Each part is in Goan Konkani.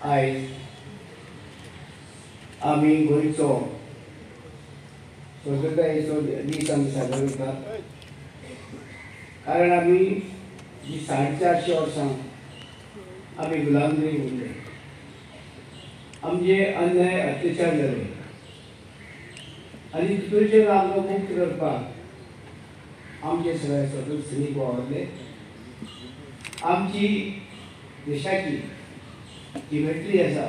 आयज आमी गोंयचो स्वतंत्रतायेचो दीस आमी साजरो करतात, कारण आमी जी 450 वर्सां आमी गुलामगिरी उरले, आमचे अन्याय अत्याचार जाले आनी तितूंचेर आमकां मुक्त करपाक आमचे सगळे स्वतंत्र सैनीक वावरले। आमची देशाची जी मिलिटरी आसा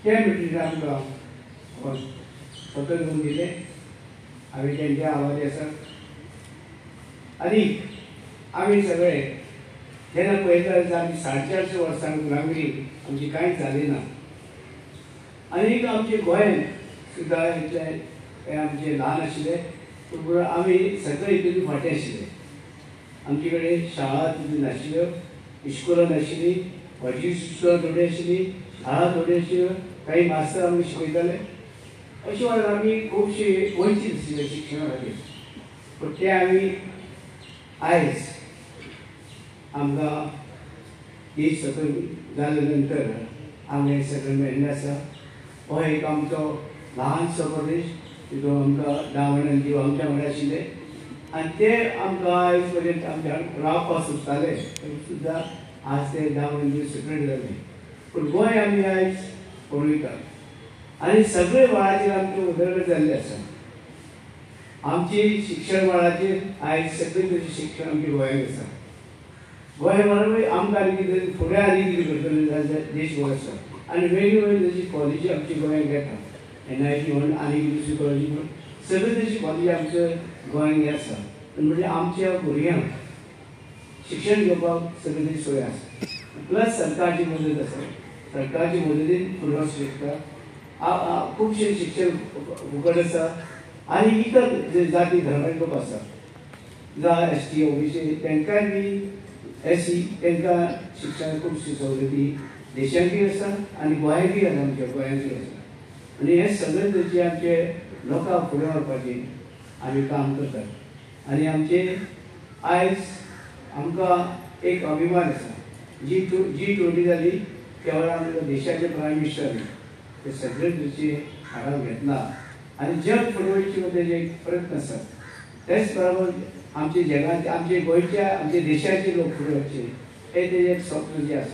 त्या मिलिटरीन आमकां स्वतंत्र करून दिलें, आमी तेंच्या आवाज आसा। आनी आमी सगळे जेन्ना पळयता जाल्यार आमी 450 वर्सां गुलामगिरी आमची कांयच जाली ना। आनी आमचे गोंयांत सुद्दां इतले आमचे ल्हान आशिल्ले, पूण आमी सगळे इतले फाटीं आशिल्ले। आमचे कडेन शाळा तितली नाशिल्ल्यो, इस्कुलां नाशिल्लीं, व्हडलीं इस्कुलां थोडी आशिल्लीं, शाळा थोडी आशिल्ल्यो, काही मास्तर आमकां शिकयताले। अशें वेळार आमी खुबशी वंचीत आशिल्ले शिक्षणा खातीर, पूण ते आमी आयज आमकां देश स्वतंत्र जाले नंतर आमकां हें सगळें मेळिल्लें आसा। हो एक आमचो ल्हानसो प्रदेश, तितून आमकां दामण आनी दीव आमच्या वांगडा आशिल्ले आनी ते आमकां आयज पर्यंत आमच्या रावपाक सोदताले, तरी सुद्दां आज ते दामण आनी दीव सेपरेट जाले, पूण गोंय आमी आयज पळयतात आनी सगळे मळाचेर आमची उदरगत जाल्ली आसा। आमची शिक्षण मळाचेर आयज सगळे तरेचें शिक्षण आमच्या गोंयांत आसा। गोंय बरोबर आमकां आनी कितें फुडें आनी कितें करतलें जाल्यार देशभर आसा आनी वेगळी वेगळी तशी कॉलेजी आमची गोंयांत येता, NIT म्हण आनी दुसरी कॉलेजी म्हण सगळे तशी कॉलेजी आमच्या गोंयांत आसा। म्हणजे आमच्या भुरग्यांक शिक्षण घेवपाक सगळे तरी सोय आसा, प्लस सरकारची मदत आसा, सरकारची मदतीन फुडें वचूंक शकता। खुबशें शिक्षण फुकट आसा आनी इतर जे जाती धर्माचे लोक आसा, जावं ST OBC तांकांय बी SC तांकां शिक्षण खुबशी सवलती देशांतूय आसा आनी गोंयांतूय आसा, आमच्या गोंयांतूय आसा। आनी हे सगळे तरेचे आमचे लोकांक फुडें व्हरपाचें आमी काम करतात आनी आमचे आयज आमकां एक अभिमान आसा। G20 जाली त्या वेळार आमच्या देशाचे प्रायम मिनिस्टर ते सगळे तरेचे थाराव घेतला आनी जग फुडें वयचे तेजे एक प्रयत्न आसा। तेच बरोबर आमचे जगाचे, आमचे गोंयच्या, आमच्या देशाचे लोक फुडें वचचे हे तेजें एक स्वप्न जें आसा।